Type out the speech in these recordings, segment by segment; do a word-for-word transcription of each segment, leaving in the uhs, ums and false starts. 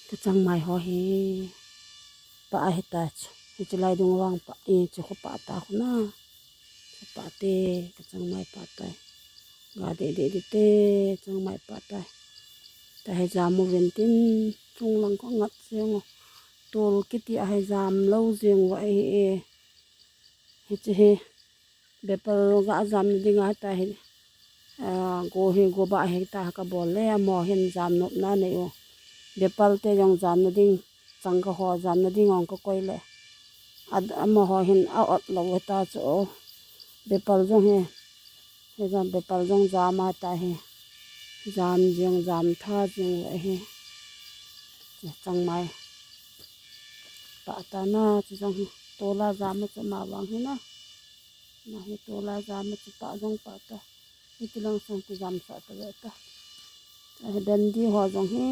Ka changmai ho hi pah ahi ta chu. Hichu lai dung vang pah, e, chu kho pah ta khu na. Chu pah te, ka changmai pah tai. Ga de de de te, changmai pah tai. Tahi jam uvin tin, chunglang kho ngat jeng u. Tol kiti ahi jam lou jeng u ahi e. Hichu hi. Bepal ga jamna dinga tahi, a, go hi go ba hi ta ka bol le, amaho hin jam nopna nei u. Bepal te jong jamna ding, changkha ho jamna ding ong ka koi le. Ad-, amaho hin a ot lou ta chu. Bepal jong hi, hi jam bepal jong jam a tahi. Jam jeng, jam tha jeng le hi. Changmai. Pah ta na, chu jong hi. Tola jam a chu ma vang hi na. Na hi tola jam a chu pah jong pah ta. Hiti lang sang kijam sah ta ve ta. Ahi bendi ho jong hi.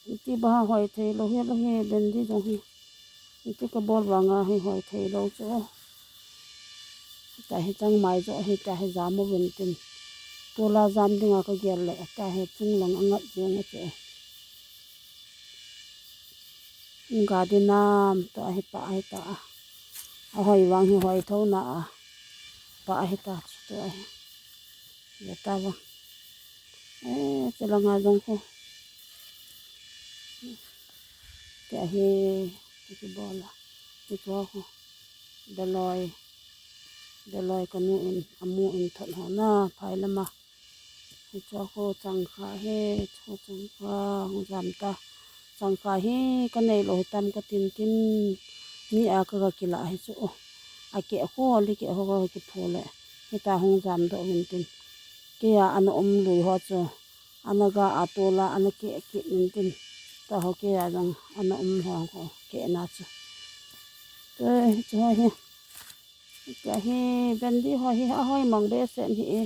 Hiti ba hoi thei lou hi lou hi bendi jong hi. Hiti ka bol vanga hi hoi thei lou chu. Tahi changmai jo hi tahi jam uvin tin. Tola jam dinga ka gel le tahi chunglang angat jeng a chu. Ga dinam, tua hi pah ahi ta. Ahoi vang hi hoi tho na a. Pah ahi ta chu tua hi. Ve ta vang. E, chu langa jong khu. Tia hi, ti ki bol a. Ti tua khu. Daloi. Daloi ka nu in, amu in thot ho na, phai lama. Hichu khu changkha hi, chu changkha hung jam ta. Changkha hi ka nei lou hi tam ka tin tin. Mi a ka ga kila hi chu. A ke khu li ke ho ka kiphu le. Hita hung jam doh vin tin. Kei a ana um lui ho chu. Ana ga a tola ana ke kit vin tin. Taho kei a jong ana um ho ko ke na chu. Te chu hi. Tia hi bendi ho hi ahoi mang behseh hi e.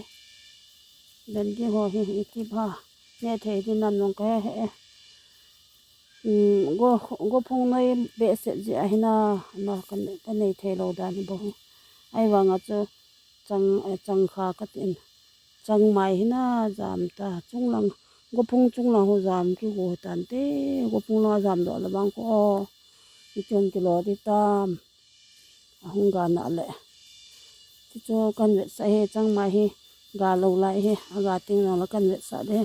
Bendi ho hi iti ba. Ne thei di nam nong ka he he. Um, go, go phung noi behseh ji ahi na, na ka ne, ka nei thei lou dan hi bo hi. Ahi vanga chu chang, eh, changkha ka tin. Changmai hi na jam ta. Chunglang, go phung chunglang ho jam ki go tan te. Go phung lang jam doh le vang ko. Iti ong kilo di tam. Ahung ga na le. Ti chu kan vetsah hi changmai hi ga lou lai hi. Aga ting nong le kan vetsah de.